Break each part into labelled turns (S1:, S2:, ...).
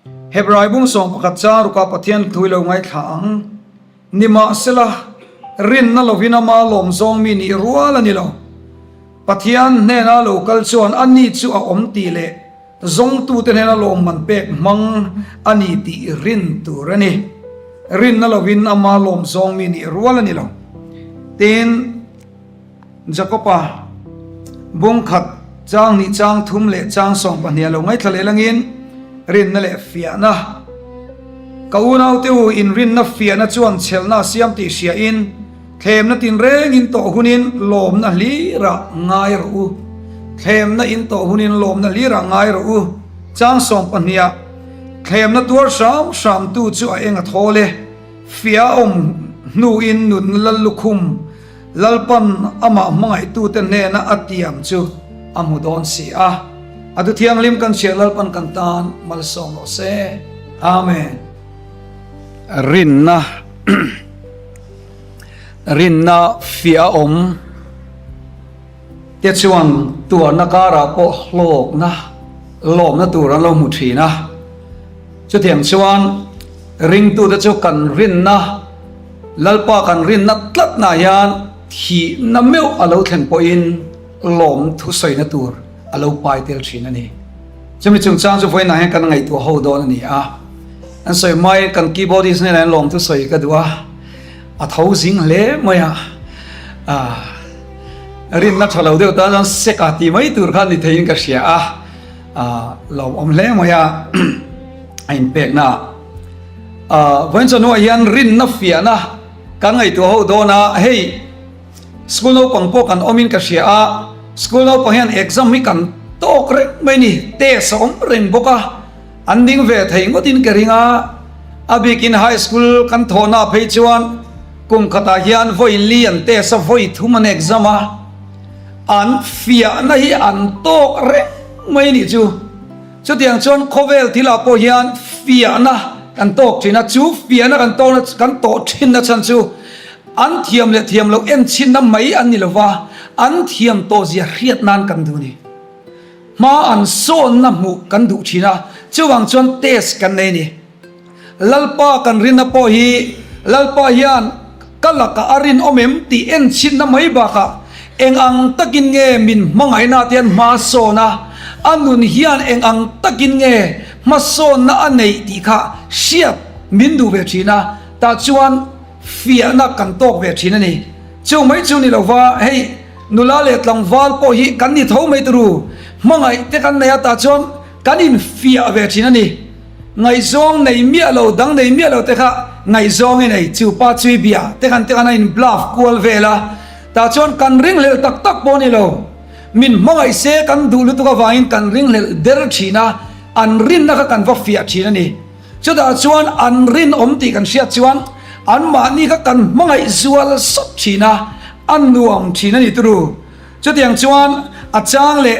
S1: Hebrai bung 11 chang ruka Pathian thu i lo ngaithla ang. Nimahsela, rinna lovin ama lawm zawng mi nih rual a ni lo. Pathian hnena lo kal chuan a ni chu a awm tih leh zawngtute hnena lawmman pek hmang a ni tih rin tur a ni. Rinna lovin ama lawm zawng mi nih rual a ni lo. Tin, Jakoba bung khat chang hnih chang thum leh chang 12 a lo ngaithla leh langin rinna leh fiahna ka unaute u inrinna fiahna chuan chhelna a siam tih hriain thlemna tinrengin tawh hunin lawmna hlirah ngai rawh u thlemna in tawh hunin lawmna hlirah ngai rawh u chang 12 ah thlemna tuar hram hram tu chu a eng a thawl e fiah a awm hnuin nunna lal lukhum Lalpan amah hmangaihtute hnena a tiam chu a hmu dawn si a. A thu thianghlim kan chhiar Lalpan kan tan malsawm rawh se. Amen. Rinna Rinna fiah a awm te chuan tuarna karah pawh hlawkna lawmna tur an lo hmu thin a. Chutiang chuan ringtute chu kan rinna Lalpa kan rinna tlatna hian thihna meuh a lo thlen pawhin lawm thusawina tur a lo pai tel thin a ni. Chumi chungchang chu vawiinah hian kan ngaihtuah ho dawn a ni a. An sawi mai kan keyboardist hnenah hian lawm thusawi ka duh a, a tho zing hle mai a. Rinna tha lo deuh tan chuan sek a ti mai tur kha ni theiin ka hria a, lawmawm hle mai a a inpekna. Vawiin chawhnuah hian rinna fiahna kan ngaihtuah ho dawn a, hei school naupang pawh kan awmin ka hria a, school naupang hian exam hi kan tawk reng mai ni, test a awm reng bawk a, an ding ve thei ngawtin ka ring a, a bikin high school kan thawhna phei chuan kum khatah hian vawi li an test a, vawi thum an exam a, an fiahna hi an tawk reng mai nih chu. Chutiang chuan khawvel thilah pawh hian fiahna kan tawk thin a, chu fiahna kan tawkna kan tawh thinna chhan chu an thiam leh thiam loh en chhinna mai an ni lova, an thiam tawh zia hriat nan kan duh a ni. Hma an sawnna hmuh kan duh thin a, chuvang chuan test kan nei a ni. Lalpa kan rinna pawh hi Lalpa hian ka lakah a rinawm em tih en chhinna mai bakah eng ang takin nge min hmangaihna te hian hma sawn a, a nun hian eng ang takin nge hmasawnna a neih tih kha hriat min duh ve thin a, tah chuan fiahna kan tawk ve thin a ni. Chu mai chu ni lova hei nula leh tlangval pawh hi kan ni tho mai turu, hmangaih te kan nei a tah chuan kan infiah ve thin a ni. Ngaihzawng nei miah lo, dang nei miah lo te kha ngaihzawng i nei, chu pa chui bia te khan te khan a in bluff kual vel a, tah chuan kan ringhlelh tak tak pawh a ni lo. Min hmangaih se kan duh lutuk avangin kan ringhlelh der thin a, an rinna kha kan va fiah thin a ni. Chutah chuan an rinawm tih kan hriat chuan anmahni kha kan hmangaih zual sawt thin a, a nuam thin a ni turu. Chutiang chuan a chang leh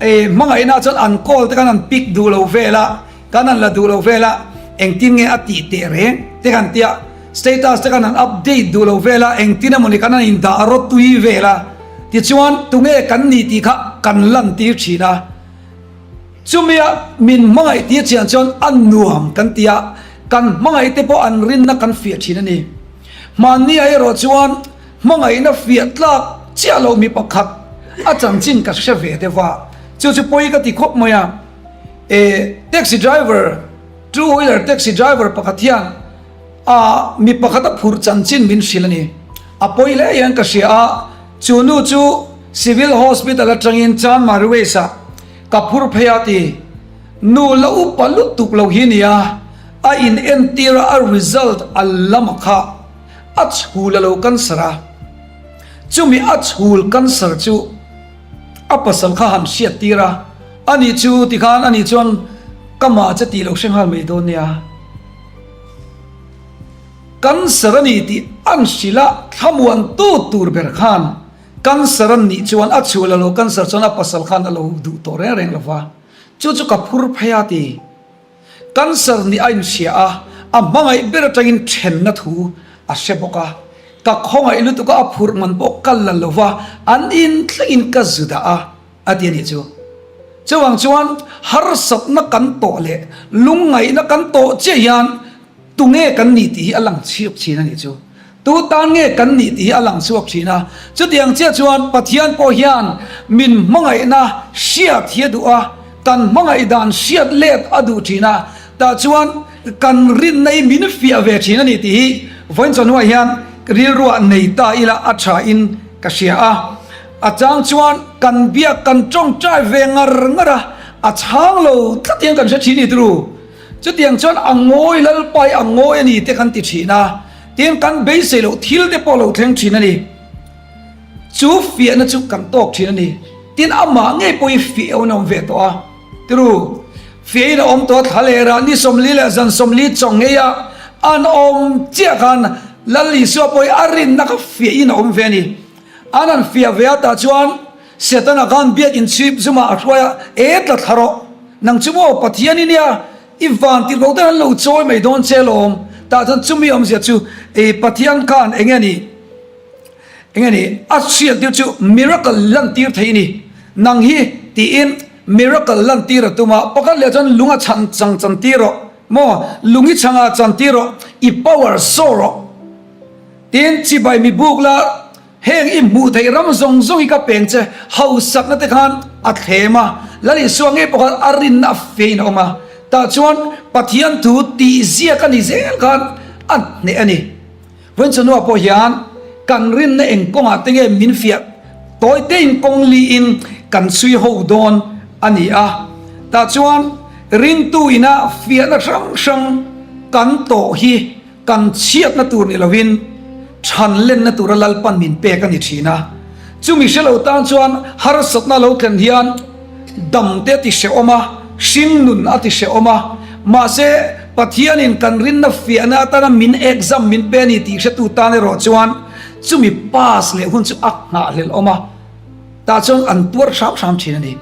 S1: eh hmangaihna chuan an call te khan an pick duh lo vel a, kan han la duh lo vel a, engtin nge a tih teh reng te khan tia status te khan an update duh lo vel a, engtin emawni khan an indah rawt tui vel a, tichuan tunge kan ni tih kha kan lan tir thin a. Chumia min hmangaih tir chian chuan a nuam kan ti a, kan hmangaih te pawh an rinna kan fiah thin a ni. Hmanni ah erawh chuan Hmangaihna fiah tlak chiah loh mi pakhat a chanchin ka hre ve deuh a, chu chu pawi ka ti khawp mai a. E taxi driver, two wheeler taxi driver pakhat hian a mi pakhat a phurh chanchin min hrilh a ni. A pawi hle hian ka hria a, chu nu chu Civil Hospital atangin Chanmari Waste ah ka phur phei a ti. Nu la upa lutuk lo hi nia, a in entir a a result a lama kha. A chhul a lo cancer a, chumi a chhul cancer chu a pasal kha han hriat tir a, ani chu tikhan ani chuan ka mah che tih lo hre nghal mai dawn nia, cancer a ni tih an hrilh a, thlamuan tu tur ber khan cancer an nih chuan a chhul a lo cancer chuan a pasal khan a lo duh tawh reng reng lo va, chu chu ka phur phei a ti. Cancer nih a inhria a, a hmangaih ber atangin thenna thu a hre bawk a. Ka khawngaih lutuk a, a phurh man pawh ka la lo va, an in thlengin ka zu dah a, a ti a nih chu. Chuvang chuan harsatna kan tawh leh lungngaihna kan tawh chiah hian tunge kan nih tih hi a lang chhiak thin a nih chu. Tu tan nge kan nih tih hi a lang chhuak thin a. Chutiang chiah chuan Pathian pawh hian min hmangaihna hriat hi a duh a, kan hmangaih dan hriat let a duh thin a, tah chuan kan rinna hi min fiah ve thin a ni tih hi vawiin chawhnuah hian rilruah nei ta ila a tha in ka hria a. A chang chuan kan biak kan tawngtai ve ngar ngar a, a chhang lo tlat hian kan hre thin ni turu. Chutiang chuan a ngawi Lalpa hi a ngawi a ni te kan ti thin a, tin kan beisei loh thil te pawh lo thleng thin a ni. Chu fiahna chu kan tawk thin a ni. Tin amah ngei pawh hi fiah in a awm ve tawh a, tiru fiahin a awm tawh a, thla leh rah ni 40 leh zan 40 chaw ngei a an awm chiah khan Lal Isua pawh hi a rinna kha fiahin a awm ve a ni. An han fiah ve a tah chuan Setana khan biakinn chhip zumah a hruai a, E tla thla rawh, nang chu maw Pathian i nia, i van tirh ko ten an lo chawi mai dawn che alawm. Tah chuan chumi awmzia chu e Pathian khan eng nge ni, eng nge ni a hriat tir chu miracle lan tir thei ni, nang hi tiin miracle lan tir a tum a, pakhat leh chuan lung a chhan chang chan tir rawh maw, lung i chhangah chan tir rawh, i power saw rawh. Tin, chibai mi buk la, heng i hmuh theih ram zawng zawng hi ka peng che, hausakna te khan a thlem a, Lal Isua ngei pawh khan a rinna a fein a awm a, tah chuan Pathian thu tih ziak a ni zel khan a hneh a ni. Vawiin chawhnuah pawh hian kan rinna eng kawngah te nge min fiah tawi tein kawng liin kan chhui ho dawn a ni a, tah chuan ringtu ina fiahna hrang hrang kan tawh hi Kan chhiatna tur ni lovin chhan lenna tura Lalpan min pek a ni thin a. Chumi hre lo tan chuan harsatna lo thlen hian damte a ti hrehawm a, hringnun a ti hrehawm a. Mahse, Pathianin kan rinna fiahna atana min exam min pe a ni tih hretu tan erawh chuan chumi pass leh hun chu a nghahhlelh awm a. Tah chuan an tuar hram hram thin a ni.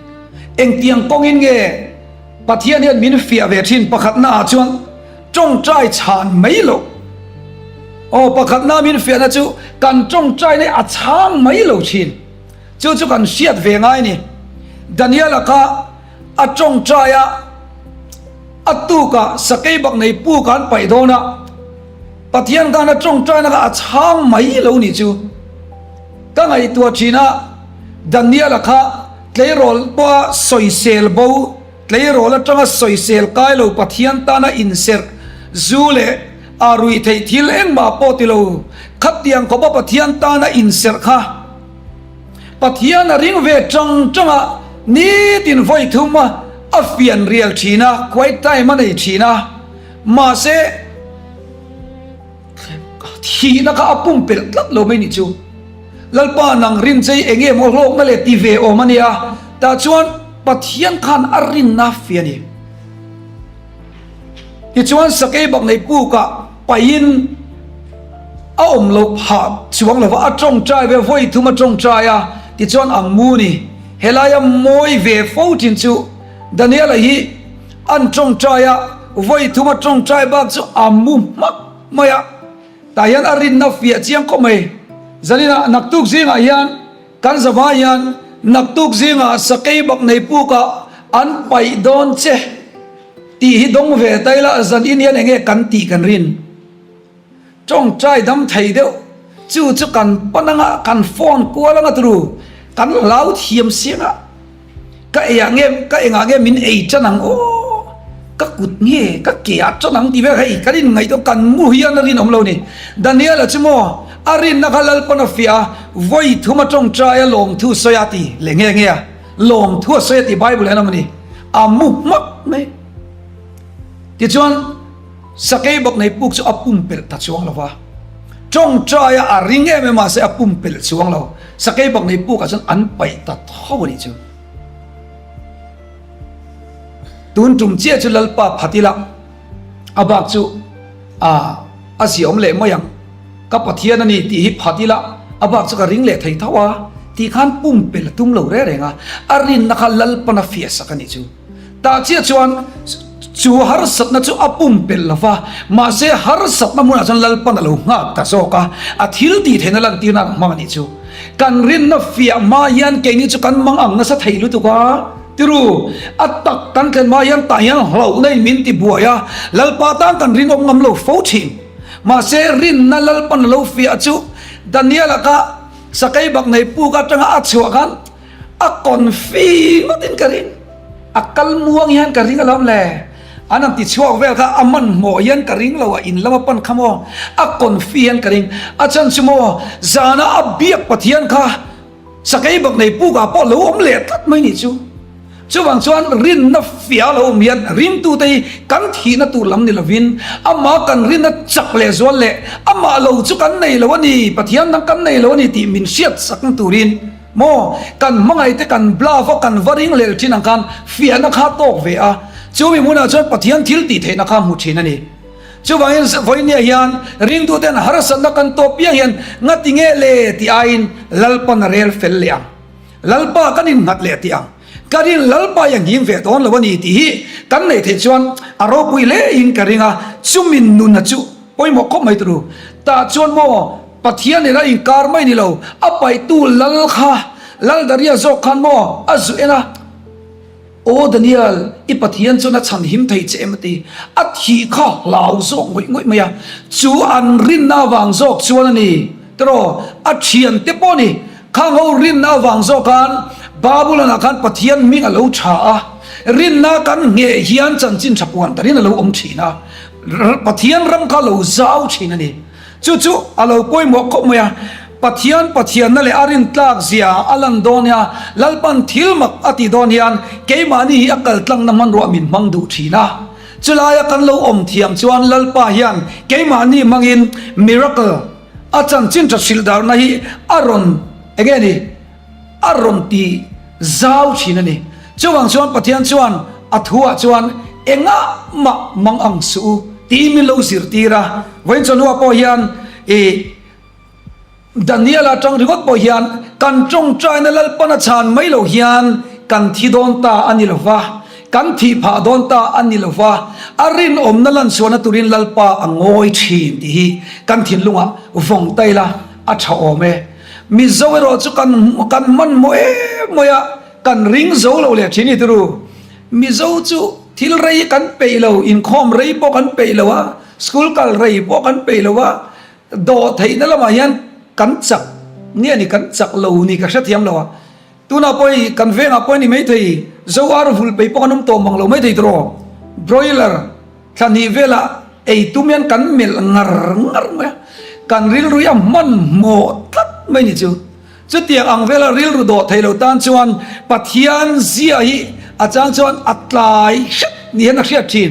S1: Engtiang kawngin nge Pathian hian min fiah ve thin? Pakhatnaah chuan. Tawngtai chhan mai loh. Aw, pakhatna min fiahna chu kan tawngtaina hi a chhang mai lo thin. Chu chu kan hriat ve ngai ni. Daniela kha a tawngtai a, a tukah sakei bak nei puk an paih dawn a, Pathian khan a tawngtaina kha a chhang mai lo ni chu. Ka ngaihtuah thin a, Daniela kha tleirawl pawha sawisel bo, Tleirawl atanga sawisel kai lo Pathian tana inserh zu leh a ruih theih thil engmah pawh ti lo khatiang khawpa Pathian tana inserh kha Pathian a ring ve tang tang a, nitin vawi thum a a fian rial thin a, quiet time a nei thin a, mahse Thihna kha a pumpelh tlat lo mai nih chu. Lalpa nang rin chei eng nge maw hlawkna leh ti ve awm a nia. Tah chuan Pathian khan a rinna fi a ni. Tichuan sakei bak nei pukah paihin a awm loh phah chuang lova a tawngtai ve vawi thum a tawngtai a. Tichuan ang mu ni. Helaia mawi ve fo thin chu Daniela hi An tawngtai a, vawi thum a tawngtai bak chu a mu hmak mai a, tah hian a rinna fiah chiang khawp mai. Zaninah naktuk zingah hian kan zavai hian naktuk zingah sakei bak nei pukah an paih dawn che tih hi dawng ve ta ila zanin hian enge kan tih kan rin. Tawngtai dam thei deuh chu chu kan pan anga kan phone kual anga turu kan hlau thiam siang a ka eiah nge ka engah nge min ei tan ang aw ka kut nge ka ke ah tan ang tih vel hei kan in ngaihtuah kan mu hian a rinawm lo ni Daniel-a chu maw a rinna kha Lalpan a fiah a vawi thum a tawngtai a lawmthu sawi a ti leh nge nge a lawmthu a sawi a tih Bible hian a awm a ni a mu hmak mai tichuan. Sakei bawk nei puk chu a pumpelh ta chuang lo va, tawngtaia a ring em em mahse a pumpelh chuang lo. Sakei bawk nei pukah chuan an paih ta tho a nih chu. Tun tum chiah chu Lalpa phat ila, a bak chu a a ziaawm leh mai ang. Ka Pathian a ni tih hi phat ila, a bak chu ka ring leh thei tho a tih khan pumpelh a tum lo reng reng a, a rinna kha Lalpan a fiahsak a nih chu. Tah chiah chuan chu harsatna chu a pumpelh lo va, mahse harsatna hmunah chuan Lalpan a lo nghak ta zawk a, a thil tih theihna lantir nan a hmang a nih chu. Kan rinna fiah hma hian keini chu kan mang ang nasa thei lutuk a. Tiru, a tak kan thlen hma hian tah hian hlauhna in min ti buai a, Lalpa tan kan rinawm ngam lo fo thin. Mahse, rinna Lalpan a lo fiah chu Daniel-a kha sakei bak nei puk atanga a chhuah khan a confi ngawtin ka ring. A kal muang hian ka ring alawm le. An han ti chhuak vel kha a hmanhmawh hian ka ring lo a, in lama pan kha maw a confi hian ka ring. A chhan chu maw zana a biak Pathian kha Sakei bak nei pukah pawh lo awm leh tlat mai nih chu. Chuvang chuan rinna fia lo awm hian ringtute hi kan thihna tur lam ni lovin amah kan rinna chak leh zual leh amah lo chu kan nei lo a ni, Pathian dang kan nei lo a ni tih min hriat sakna turin maw kan hmangaihte kan bluff a kan va ring lel thin ang khan fiahna kha tawk ve a, chumi hmunah chuan Pathian thil tih theihna kha hmu thin a ni. Chuvangin vawinia hian ringtuten harsatna kan tawp piang hian ngati nge le tih aiin Lalpan a rel fel leh ang. Lalpa kan innghat leh tih ang. Ka rin Lalpa hi a nghing ve dawn lo a ni tih hi kan neih theih chuan a ropui hle in ka ring a, chumin nuna chu pawimawh khawp mai turu. Tah chuan maw Pathian nena inkar mai ni lo, a paihtu Lal kha Lal Daria zawk khan maw a zu en a, Aw Daniel, i Pathian chuan a chhan him thei che em a ti. A thih kha hlau zawk ngawih ngawih mai a, chu an rinna avang zawk chuan a ni. Tiraw, a thiante pawh a ni. Khang ho rinna avang zawk khan Babulon-ah khan Pathian hming a lo tha a, rinna kan ngheh hian chanchin tha puan tarin a lo awm thin a, Pathian ram kha a lo zau thin a ni. Chu chu a lo pawimawh khawp mai a, Pathian Pathianna leh a rintlak zia a lan dawn hian, Lalpan thil mak a tih dawn hian keimahni hi a kaltlangna hmanruah min hmang duh thin a. Chulaia kan lo awm thiam chuan Lalpa hian keimahni hmangin miracle, a chanchin tha hrilh darhna hi a rawn enge ni? A rawn ti zau thin a ni. Chuvang chuan Pathian chuan a thuah chuan engah mah mang ang suh u tiin min lo zirtir a. Vawiin chawhnuah pawh hian i Daniela atang ringawt pawh hian kan tawngtaina Lalpan a chhan mai lo hian kan thi dawn ta a ni lo va, kan thih phah dawn ta a ni lo va, a rinawmna lanchhuahna turin Lalpa a ngawi thin tih hi kan thinlungah vawng ta ila a tha awm e. Mizo erawh chu kan kan hmanhmawh em mai a, kan ring zo lo leh thin i turu. Mizo chu thil rei kan peih lo, inkhawm rei pawh kan peih lo a, school kal rei pawh kan peih lo a, dawh theihna lamah hian kan chak nge ni kan chak lo ni ka hrethiam lo a. Tunah pawh hei kan vengah pawh a ni maithei, Zo ar vul peih pawh kan awm tawh mang lo maithei tiraw, broiler. Thla hnih velah ei tum hian kan melh ngar ngar mai a, kan rilru hi a hmanhmawh tlat mai ni chu. Chutiang ang vela rilru dawh thei lo tan chuan Pathian zia hi a chang chuan a tlai hret ni hian a hriat thin.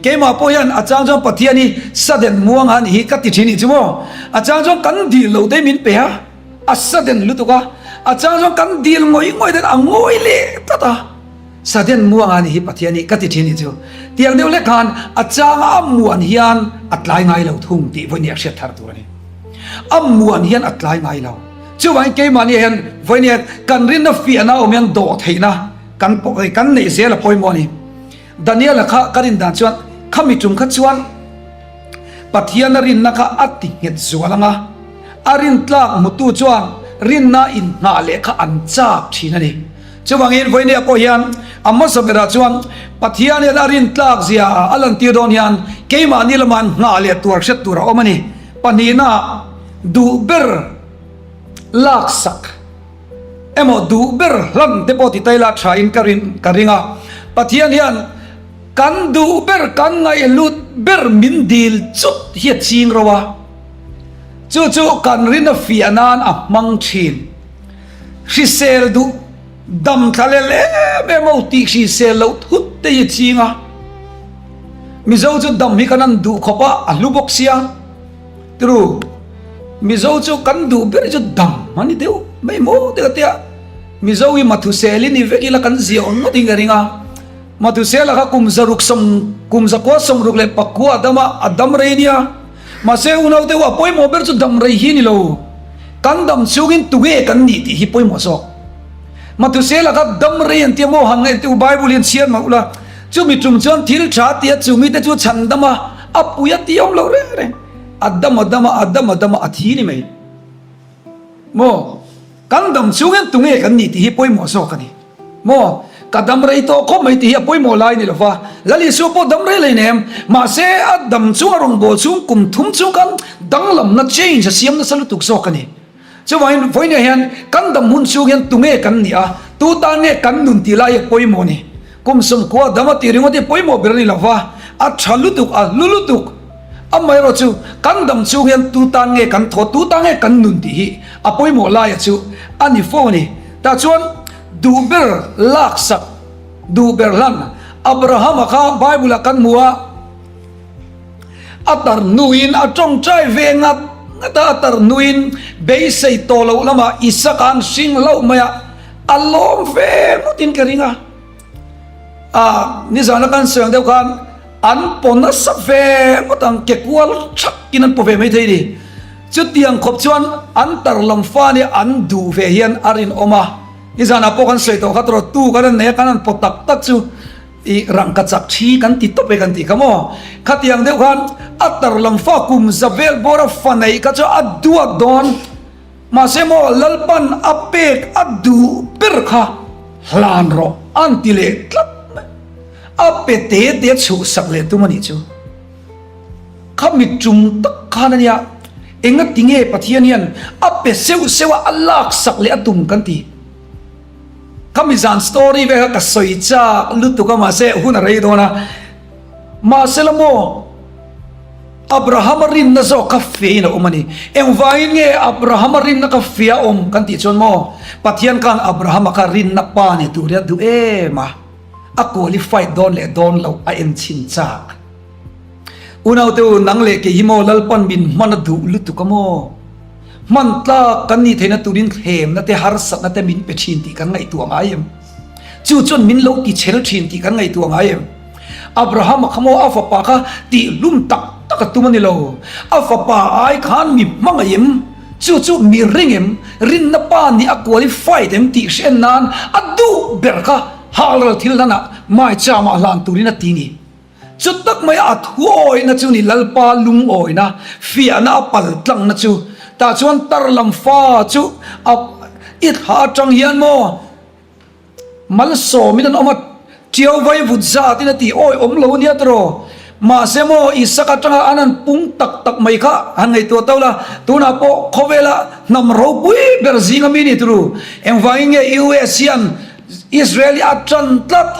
S1: Keimah pawh hian a chang chuan Pathian hi sudden muang a nih hi ka ti thin nih chu maw. A chang chuan kan dil lo te min pe a, a sudden lutuk a, a chang chuan kan dil ngawih ngawih ten a ngawi leh tlat a. Sudden muang a nih hi Pathian nih ka ti thin nih chu. Tiang deuh hlek khan a changa a muan hian a tlai ngai lo thung tih vawiin a hriat thar tur a ni. A muan hian a tlai ngai lo. Chuvangin keimahni ah hian vawiin hian kan rinna fiahna awm hian dawh theihna kan kan neih zel a pawimawh a ni. Daniela kha ka rin dan chuan khami tum kha chuan Pathiana rinna kha a ti nghet zual ang a, a rintlak hmutu chuan rinna inhnah leh kha an chak thin a ni. Chuvangin vawinia pawh hian a hmasa berah chuan Pathian hian a rin tlak zia a lantir dawn hian keimahni lama an nghah leh tuar hriat tur a awm a ni. Pahnihna duh ber laksak emaw duh ber hlan te pawh ti ta ila tha in ka rin ka ring a. Pathian hian kan duh ber kan ngaihlut ber min dil chut hi a ching ro a. Chu chu kan rin a fiah nan a hmang thin. Hrisel duh dam thla lel em em ho tih hrisel loh thut te hi ching a. Mizo chu dam hi kan an duh khawp a, a hlu bawk sia. Tiru, Mizo chu kan duh ber hi chu dam a ni deuh mai maw te ka tia. Mizo hi Mathusel i ni vek ila kan zia awm ngawt in ka ring a. Mathusela kha kum 600 kum 969 a dam a, a dam rei nia. Mahse unau deuh a pawimawh ber chu dam rei hi ni lo. Kan dam chungin tunge kan nih tih hi pawimawh zawk. Mathusela kha dam rei an tia maw han ngaih teh u Bible hian chhiar mah ula chumi tum chuan thil tha tia chumi te chu chhan dam a, a pui a ti awm lo reng reng. A dam a dam a, a dam a dam a, a thi ni mai. Maw? Kan dam chungin tunge kan nih tih hi pawimawh zawk a ni. Maw? Ka dam rei tawh khawp mai tih hi a pawimawh lai ni lova, Lal Isua pawh dam rei lei nem. Mahse, a dam chung a rawngbâwl chung kum thum chung khan danglamna, change, a siam nasa lutuk zawk a ni. Chuvangin, vawinia hian kan dam hun chhung hian tunge kan nih a, tu tan nge kan nun tih lai hi a pawimawh a ni. Kum sawmkhua dam a tih ringawt hi pawimawh ber a ni lova, a tha lutuk, a hlu lutuk. Amaherawh chu, kan dam chhung hian tu tan nge kan thaw, tu tan nge kan nun tih hi a pawimawh laia chu a ni fo a ni. Tah chuan duh ber laksak, duh ber hlan Abrahama kha Bible-ah kan hmu a, a tar hnuin a tawngtai ve ngat ngat a, a tar hnuin beisei tawh loh lamah Isaka an hring hlauh mai a, a lawm ve ngawtin ka ring a. A, nizana kan sawi ang deuh khan an paw nasa ve ngawt ang, ke kual thakin an paw ve maithei a ni. Chutiang khawp chuan an tar lam fa nia an duh ve hian a rinawm a, nizanah pawh kan sawi tawh kha tawrh tu kan han nei a, kan han paw tak tak chu ih rangka chak thi kan ti tawp e kan tih kha maw? Khatiang deuh khan a tar lam fa kum za vel bawra fa neih kha chu a duat dawn. Mahse maw Lalpan a pek a duh ber kha hlan rawh an ti leh tlat mai. A pe te te a chhuhsak leh tum a nih chu. Kha mit tum tak khan a nia, engati nge Pathian hian a pe seuh seuh a, a laksak leh a tum kan ti. Kha mizan story vel kha ka sawi chak lutuk a, mahse hun a rei dawn a. Mahse la maw, Abrahama rinna zawk kha fein a awm a ni. Engvangin nge Abrahama rinna kha fe a awm kan tih chuan maw, Pathian khan Abrahama kha rinna pa ni tur hi a duh em a, a qualified dawn leh dawn loh a enchhin chak. Unaute u, nang leh kei hi maw Lalpan min hman a duh lutuk a maw? Hman tlak kan nih theihna turin thlemna te harsatna te min pe thin tih kan ngaihtuah ngai em? Chu chuan min lo ti chhel thin tih kan ngaihtuah ngai em? Abrahama kha maw a fapa kha tihhlum tak tak a tum a ni lo. A fapa ai khan mi hmangaih em? Chu chu mi ring em? Rinna pa nih a qualified em tih hriat nan a duh ber kha halral thil hlanah maichama hlan turin a ti ni. Chu tak mai a thu awihna chu ni Lalpa lungawina, fiahna a pal tlangna chu. Tah chuan tar lam fa chu a i thla atang hian maw malsawmin an awm a, tiau vai vut zatin a tih awi awm lo nia tiraw. Mahse maw Isak atanga an han pung tak tak mai kha han ngaihtuah tau la, tunah pawh khawvela hnam ropui ber zinga mi ni turu. Engvangin nge US hian Israel hi a tan tlat?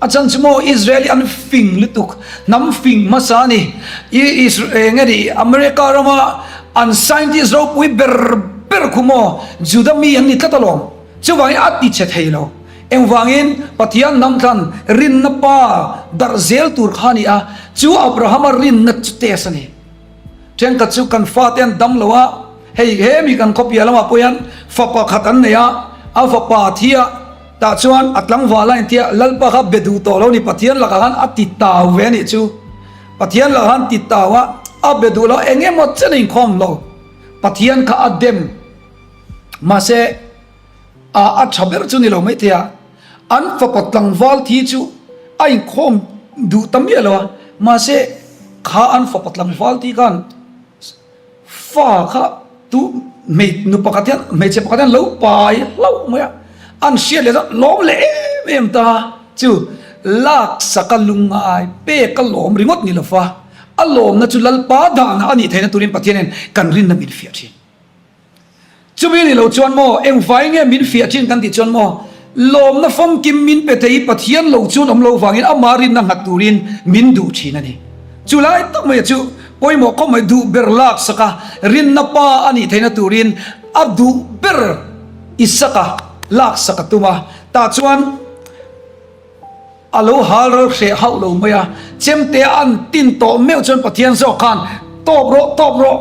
S1: A chan chu maw Israel hi an fing lutuk, hnam fing hmasa a ni. I Israel nge ni America rama an scientist ropui ber ber khu maw Juda mi an ni tlat alawm. Chuvangin a ti che thei lo. Engvangin Pathian hnam thlan rinna pa darh zel tur kha a ni a, chu Abrahama rinna chu test a ni. Thenkhat chu kan fate an dam lo a, hei hemi kan khawpiah lamah pawh hian fa pakhat an nei a, a fapa thi a, Tah chuan a tlangval a intia Lalpa kha be duh tawh lo ni Pathian lakah khan a ti tau ve a nih chu. Pathian lakah khan ti tau a, a be duh lo eng emaw chen a inkhawm lo. Pathian kha a dem. Mahse a a tha ber chu ni lo maithei a, an fapa tlangval thi chu a inkhawm duh ta miah lo a, mahse kha an fapa tlangval thi khan Fa kha tu hmei nu pakhat hian hmeichhe pakhat hian lo pai hlauh mai a, an hriat leh chuan lawm leh em em ta chu laksak a lungngai pek a lawm ringawt ni lova a lawmna chu Lalpa dahna a nih theihna turin Pathian hian kan rinna min fiah thin. Chumi ni lo chuan maw, engvai nge min fiah thin kan tih chuan maw, lawmna famkim min pe thei Pathian lo chuan awm lo vangin amah rinna nghat turin min duh thin a ni. Chu lai tak mai chu pawimawh khawp mai duh ber laksak a, rinna pa a nih theihna turin a duh ber Isaka laksak a tum a, tah chuan, A lo hal ral hreh hauh lo mai a, chemte a an tin tawh meuh chuan Pathian zawk khan, Tawp rawh, tawp rawh,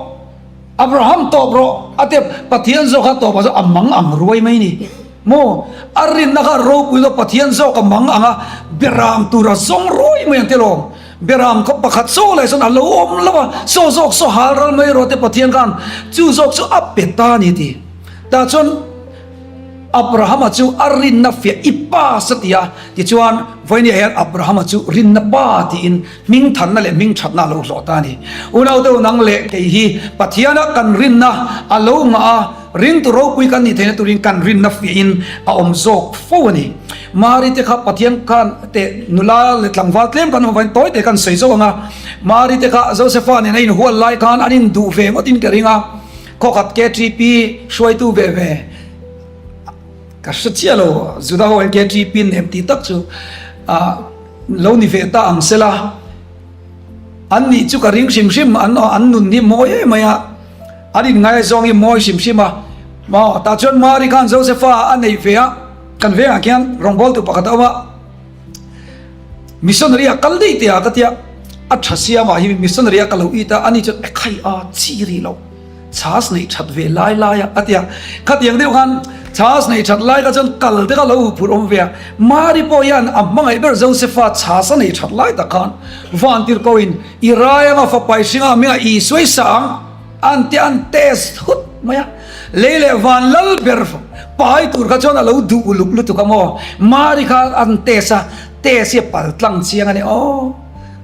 S1: Abraham tawp rawh, a ti a, Pathian zawk kha tawpah chuan a mang ang ruai mai ni maw? A rinna kha ropui lo Pathian zawk a mang ang a, beram tur a zawng ruai mai ang tilawm. Beram khaw pakhat saw leh chuan a lo awm lo a, saw zawk saw hal ral mai rawh te Pathian khan chu zawk chu a pe ta a ni a ti. Tah chuan. Abrahama chu a rinna fiah i pass a ti a, tichuan vawinia hian Abrahama chu rinna pa tiin hmingthanna leh hmingthatna a lo hlawh ta a ni. Unaute unang leh kei hi Pathiana kan rinna a lo ngah a. Ringtu ropui kan nih theihna turin kan rinna fiahin a awm zawk fo a ni. Mari te kha Pathian khan te nula leh tlangval tlem kan awm avangin tawi te kan sawi zo ang a. Mari te kha Josefa nen a inhual lai khan an induh ve ngawtin ka ring a. Khawkhat KTP hruaitu ve ve ka hre chiah lo, Juda ho hian KTP an nem tih tak chu lo ni ve ta ang sela. An nih chu ka ring hrim hrim, an nun hi mawi em mai a. An inngaizawng hi mawi hrim hrim a, maw tah chuan Mari khan Josefa a neih ve a, kan vengah khian rawngbawltu pakhat a awm a, missionary a kal daih teh a ka tia, a tha siamah hi missionary a ka lo it a, ani chuan e khai a chi rih loh, chhas neih that ve lai lai a a tia, khatiang deuh khan chhas neih that lai kha chuan kal te kha lo huphurh awm ve a, Mari pawh hian a hmangaih ber Josefa chhas a neih that lai tak khan Vantirhkoin I rai anga fapa i hringa hmingah Isua i sa ang an ti an test hut mai a. Lei leh van lal ber pai tur kha chuan a lo duh uluk lutuk a maw. Mari kha an test a, test hi a pal tlang chiang a ni. Aw,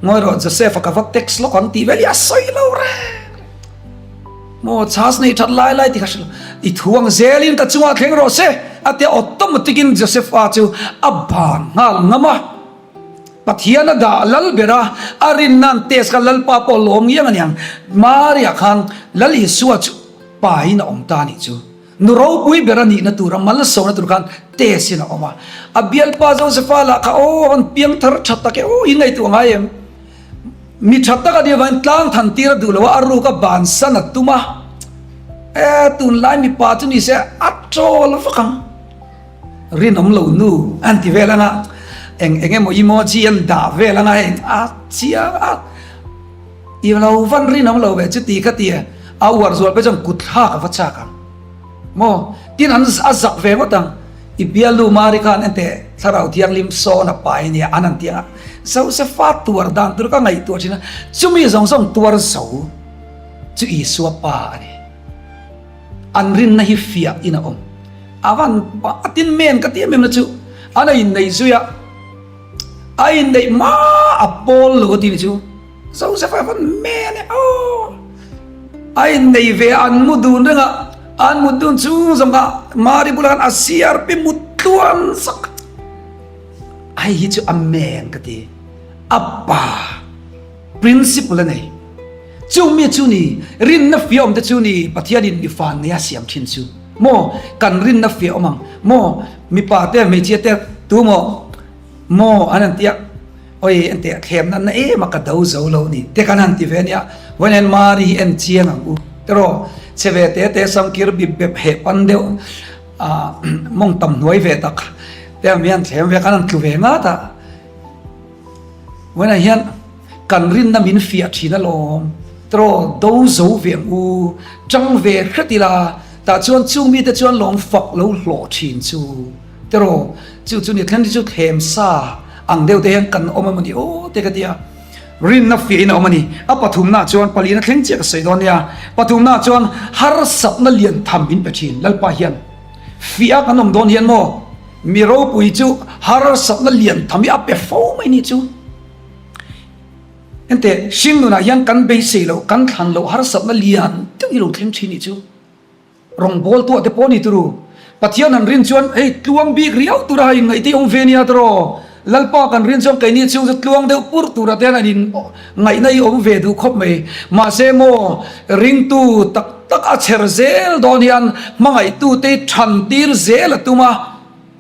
S1: ngawi rawh Joseph-a ka va text lawk ang tih vel hi a sawi lo reng. Maw chhas nei that lai lai tih kha hre lo. I thu ang zelin ka chungah thleng rawh se a tia automatic-in Joseph-a chu a ban nghal ngam a. Pathian a dah lal ber a, a rinna'n test kha Lalpa pawh lawm ngiang a niang. Maria khan Lal Isua chu pain a awm ta a nih chu. Nu ropui ber a nihna tura malsawmna tur khan test in a awm a. A bialpa Josefa lah kha aw a rawn piang thar tha tak e aw in ngaihtuah ngai em? Mi tha tak a nih avangin tlang than tir a duh lo a, a ruk a bansan a tum a. E tunlai mipa chu ni se a chawl vak ang. Rinawm lo nu an ti vel anga eng eng emaw emoji an dah vel anga hei a chiang a i lo van rinawm lo ve chuti kha ti a uar zual pe chuan kut thlak a va chak ang maw tin an a zak ve ngawt ang i bialu mari khan ente thlarau thianghlim sawn a pai ania an an ti anga Josefa tuar dan tur ka ngaihtuah thin a chumi zawng zawng tuar zo chu Isua pa a ni. An rinna hi fiah in a awm. A van a tin men ka ti em em na chu an a inneih zui a, a inneih hma a pawl lo a ti ni chu Joseph a van men e aw. A inneih ve a an mu dun reng a, an mut dun chung zawng kha Mari bulah khan a siar pi mut tluan sak. Hei hi chu a men ka ti. A pa. Principle a nei. Chung mi chu ni, rinna fia awm te chu ni Pathianin mi fan nei a siam thin chu. Maw, kan rinna fia awm ang. Maw, mipa te, hmeichhia te, tu maw, maw an han tia, oi en teh thlem nan na em a ka do zo lo ni te kan han ti ve nia. Vawiin hian Mari hi en chiang ang u. Tiraw, chhe ve te te samkir bip bep heh pan deuh, ah mawng tam hnuai ve tak te ang hian thlem ve kan han tlu ve ngat a. Vawiinah hian kan rinna min fiah thin alawm, tiraw do zo ve ang u, tang ve hret ila, tah chuan chung mite chuan lawm fak lo hlawh thin chu, tiraw chu chu ni thlen hi chu thlem sa ang deuh te hian kan awm emaw ni aw te ka ti a, rinna fiahin a awm a ni. A pathumnaah chuan palina thleng chiah ka sawi dawn nia, pathumnaah chuan harsatna lian tham min pe thin Lalpa hian fiah kan awm dawn hian maw, Mi ropui chu harsatna lian tham hi a pe fo mai ni chu. Enteh, hring nunah hian kan beisei loh, kan thlan loh harsatna lian deuh hi lo thleng thin ni chu. Rawngbâwl tuah te pawh ni turu. Pathian han rin chuan hei tluang bik riau tura ha inngaih te hi awm ve nia tiraw. Lalpa kan rin chuan keini chhung chu tluang deuh pur tura te hian an in ngaihna hi awm ve duh khawp mai. Mahse maw, ringtu tak tak a chher zel dawn hian hmangaihtute hi than tir zel a tum a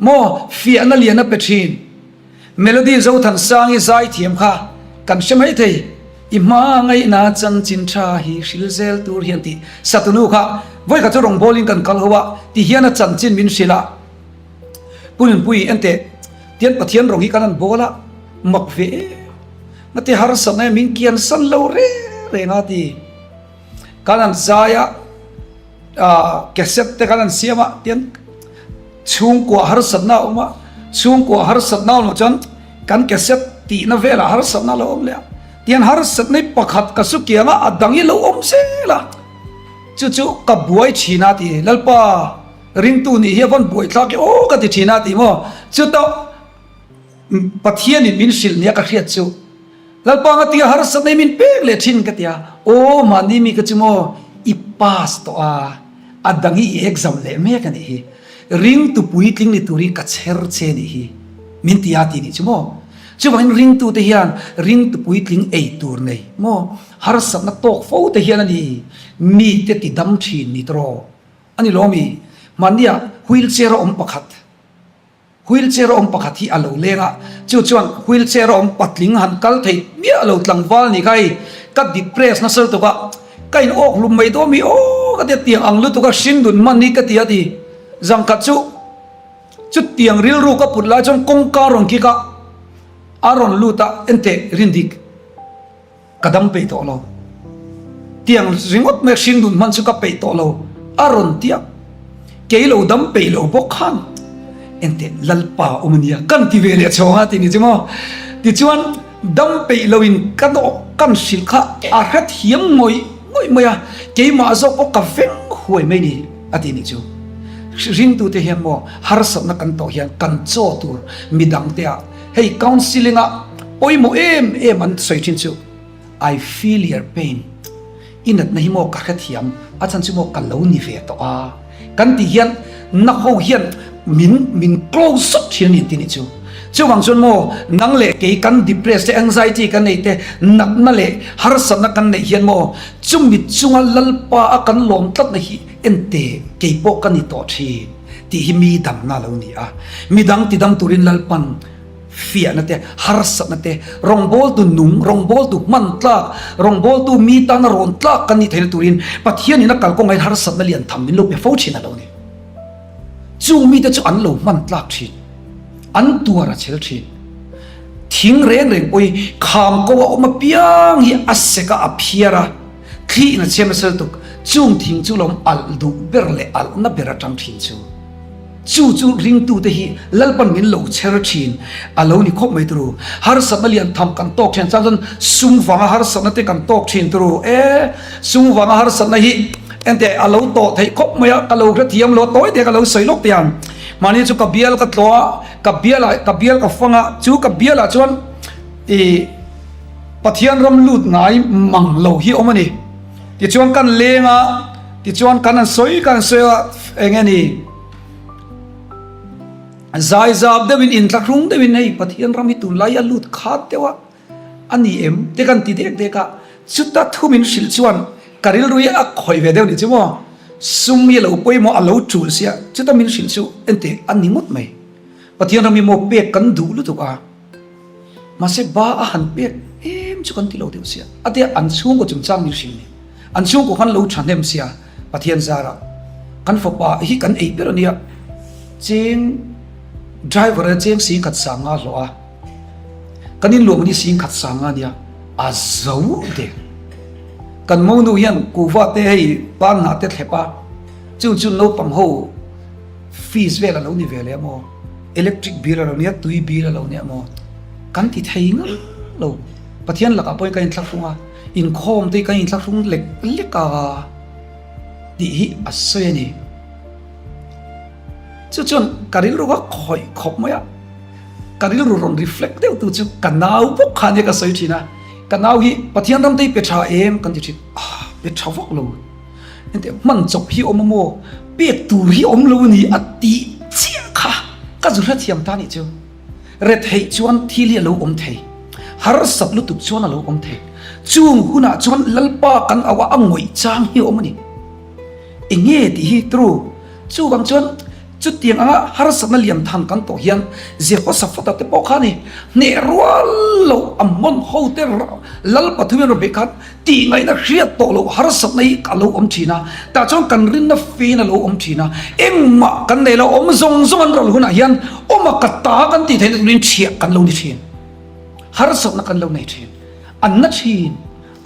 S1: maw, fiahna lian a pe thin. Melody Zothansangi zaithiam kha kan hre mai thei, I hma ngaihna chanchin tha hi hril zel tur hian tih satunu kha vawikhat chu rawngbawlin kan kal ho a ti hian a chanchin min hrilh a. Pu Nunpui enteh tian Pathian rawng hi kan han bawl a, mak ve em a ti harsatna hian min kian san lo reng reng a ti. Kan han zai a, cassette te kan han siam a tian chhungkua harsatna a awm a, chhungkua harsatna a awm loh chuan kan cassette tihna velah harsatna a lo awm leh a, tian harsatna hi pakhat ka su kiang a, a dang hi lo awm zel a, chu chu ka buai thin a ti Lalpa. Ringtu nih hi a vawn buaithlak i aw ka ti thin a ti maw? Chutah Pathianin min hrilh nia ka hriat chu Lalpa nga tia harsatna hi min pek leh thin ka ti a, aw mahni mi ka chu maw i pass tawh a, A dang hi i exam leh mek a nih hi. Ringtu puitling ni turin ka chher che nih hi. Min ti a ti nih chu maw? Chuvangin ringtute hian ringtu puitling ei tur nei maw? Harsatna tawk fo te hian a ni mite ti dam thin ni tawh a ni lawmi? Hmannia wheelchair a awm pakhat. Wheelchair a awm pakhat hi a lo leng a, chu chuan wheelchair a awm patling han kal thei miah lo tlangval ni kha hei ka depress nasa lutuk a, ka in awk hlum mai dawn mi aw ka ti a, tiang ang lutuk a hring dun hman hi ka ti a ti. Zangkhat chu chutiang rilru ka put lai chuan kawngka rawn kik a, a rawn lut a, enteh rindik. Ka dam peih tawh lo. Tiang ringawt mai hring nun hman chu ka peih tawh lo a rawn ti a. Kei lo dam peih lo bawk khan engteh Lalpa awm a nia kan ti ve leh chhawng a ti ni chu maw. Tichuan dam peih lo in ka dawh kan hrilh kha a hrethiam ngawih ngawih mai a, keimah zawk pawh ka veng huai mai ni a ti ni chu. Ringtute hian maw harsatna kan tawh hian kan chaw tur midangte ah Hei counselling ah pawimawh em em an sawi thin chu I feel your pain i natna hi maw ka hrethiam a chhan chu maw ka lo ni ve tawh a kan tih hian na ho hian min min close sawt thin a ni an ti nih chu. Chuvang chuan maw nang leh kei kan depress te anxiety kan nei te natna leh harsatna kan neih hian maw chumi chunga Lalpa a kan lawm tlatna hi ente kei pawh ka ni tawh thin. Tih hi mi damna a lo ni a. Midang tidam turin Lalpan fiahna te, harsatna te, rawngbawltu nung, rawngbawltu hman tlak, rawngbawltu mi tana rawn tlak kan nih theihna turin Pathianin a kalkawngah hian harsatna lian tham min lo pe fo thin a lo ni. Chung mite chu an lo hman tlak thin. An tuar a chhel thin. Thing reng reng pawh hi kham ko a awm apiang hi a sek a, a phiar a, thliin a chhem nasa lutuk. Chung thing chu lawm alh duh ber leh alhna ber atang thin chu. Chu chu ringtute hi Lalpan min lo chher thin a lo ni khawp mai turu. Harsatna lian tham kan tawk thin chang chuan sum vanga harsatna te kan tawk thin turu. E, sum vanga harsatna hi enteh a lo tawh theih khawp mai a, ka lo hrethiam lo a, tawi te ka lo sawi lawk teh ang. Mahni chu ka bial ka tlawh a, ka bial ah ka bial ka fang a, chu ka bial ah chuan ih Pathian ram lut ngai mang lo hi awm a ni. Tichuan kan leng a, tichuan kan han sawi kan sawi a, eng nge ni, zaizap deuhin inthlahrung deuhin hei Pathian ram hi tunlai a lut khat deuh a, a ni em te kan ti dek dek a, chuta thu min hrilh chuan ka rilru hi a khawih ve deuh ni chu maw, sum hi a lo pawimawh a lo tul sia, chuta min hrilh chu enteh a ni ngawt mai, Pathian ram hi maw pek kan duh lutuk a. Mahse ba a han pek em chu kan ti lo deuh sia. A tia an chhungkaw chungchang min hrilh ni. An chhungkaw khan lo thahnem sia Pathian zarah kan fapa hi kan ei ber a nia. Cheng driver a cheng sing khat sang nga hlawh a. Kan inluam hi sing khat sang nga nia. A zo der. Kan monu hian kuhva te hei ban hnah te thlep a. Chung chu naupang ho fees vel a lo ni ve leh maw? Electric bill a lo nia, tui bill a lo nia maw? Kan ti thei ngang lo. Pathian lakah pawhin kan inthlahrung a, inkhawm te hi kan inthlahrung lek lek a tih hi a sawi a ni. Chu chuan ka rilru kha khawih khawp mai a, ka rilru rawn reflect deuh tu chu ka nau bawk kha ania ka sawi thin a, ka nau hi Pathian ram te hi pe tha em kan ti thin, ah pe tha vak lo. Heti hman chawp hi awm a maw? Pek tur hi awm lo a ni a tih chiah kha ka zu hrethiam ta nih chu. Retheih chuan thil hi a lo awm thei, harsat lutuk chuan a lo awm thei. Chung hunah chuan Lalpa kan auh a, a ngawih chang hi a awm a ni. Enge tih hi true. Chuvang chuan chutiang anga harsatna lian than kan tawh hian Jehoshaphat-a te pawh kha a ni hneh rual loh a hmawn ho te Lalpa thu hian rawn beih khan Tih ngaihna hriat tawh loh harsatna hi a lo awm thin a, tah chuan kan rinna fein a lo awm thin a, engmah kan nei lo, awm zawng zawng an ral hunah hian awma ka ta kan tih theihna turin chhiah kan lo ni thin, harsatna kan lo nei thin, a na thin,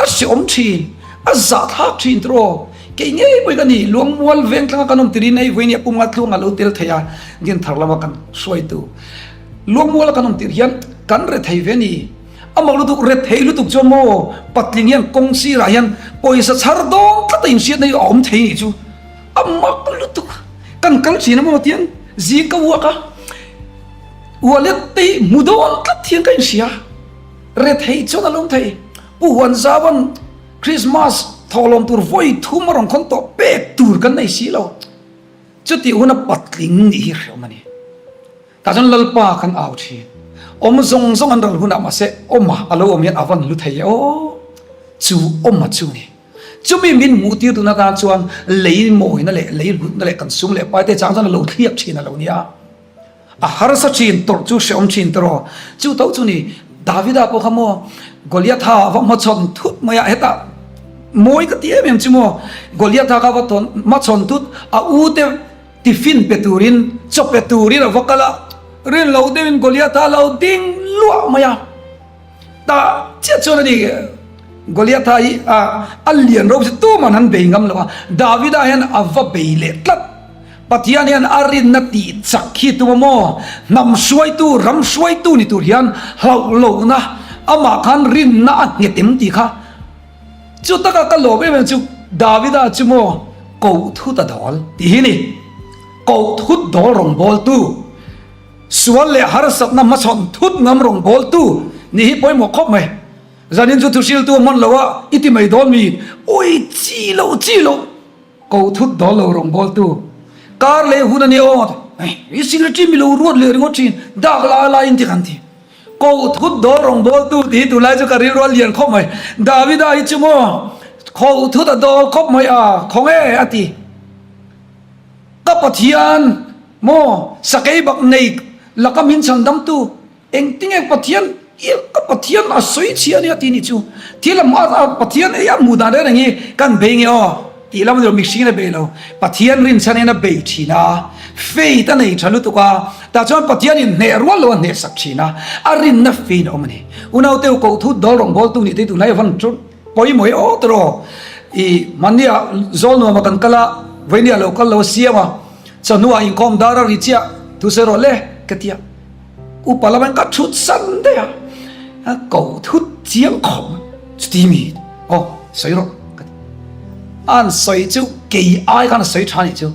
S1: a hreawm thin, a zahthlak thin tiraw? Kei ngei pawhin ka ni, Luangmual vengtlanga kan awm tirin hei vawiin hi a pum nga tluang a lo tel thei a, Dinthar lama kan hruaitu Luangmuala kan awm tir hian kan rethei ve a ni. A mak lutuk, rethei lutuk chuan maw patling hian kawng sirah hian pawisa chhar dawn tlat a inhriatna hi a awm thei nih chu. A mak lutuk, kan kal thin a maw tiang zing ka uak a, wallet te hi hmu dawn tlat hian ka inhria. Rethei chuan a lawm thei. Pu Huanzauan Christmas. Thawhlawm tur vawi thum a rawn khawn tawh pek tur kan nei si lo. Chutih huna patling nih hi hreawm a ni. Tah chuan Lalpa kan au thin. Awm zawng zawng an ral hunah mahse awma a lo awm hian a van hlu thei e aw. Chu awma chu ni. Chumi min hmuh tir tuna tan chuan lei mawina leh lei hlutna leh kan sum leh pai te chang chuan a lo thliak thin a lo nia. A harsa thin tawrh chu hrehawm thin tawrh. Chu tho chu ni Davida pawh kha maw Goliatha a va hmachhawn thut mai a, hetah mawi ka ti em em chu maw Goliatha kha va tawn hmachhawn thut a u te tiffin pe turin chaw pe turin a va kal a, rin lo deuhin Goliatha a lo ding luah mai a. Tah chiah chuan a ni Goliatha hi a a lian ro chu tuman an bei ngam lo a, Davida hian a va bei leh tlat. Pathian hian a rinna tih chak hi tum a maw? Hnam hruaitu, ram hruaitu ni tur hian hlauh lohna, amah khan rinna a nghet em tih kha. Chu taka ka lawm em em chu Davida chu maw koh thut a dawl tih hi ni. Koh thut dawl rawngbawltu, sual leh harsatna hmachhawn thut ngam rawngbawltu nih hi pawimawh khawp mai. Zanin chu thuhriltu a hman lo a, i ti mai dawn mi? Ui chi loh chi loh! Ko thut dawl lo rawngbawltu kar leh hun a ni aw i secretary mi lo ruat leh ringawt thin dak lai laiin ti kan ti. Ko thut dawl rawngbawltu tih hi tunlai chu ka rilru a lian khawp mai. Davida hi chu maw ko thut a dawl khawp mai a khaw nge a ti. Ka Pathian maw sakei bak nei laka min chhandamtu. Engtinge Pathian i ka Pathian a sawi chhia ania tih nih chu thil a hma a Pathian ei a hmuh dan reng reng hi kan bei nge aw tih lam a ni lo mihringin a bei lo Pathian rinchhanin a bei thin a faith a nei tha lutuk a tah chuan Pathianin hneh rual lo a hneh sak thin a a rinna fein a awm a ni unaute u koh thut dawl rawngbawltu nih te tunlai a van pawimawh e aw tawh i mahnia zawl nuama kan kal a vawinia lo kal lo a siam a chawhnuah inkhawm dar a ri chiah thu sawi rawh le ka ti a. Upa lama ka thut san daih a, a ko thut chiang khawp mai, chuti mi aw sawi rawh ka ti. An sawi chu kei ai khan a sawi tha nih chu,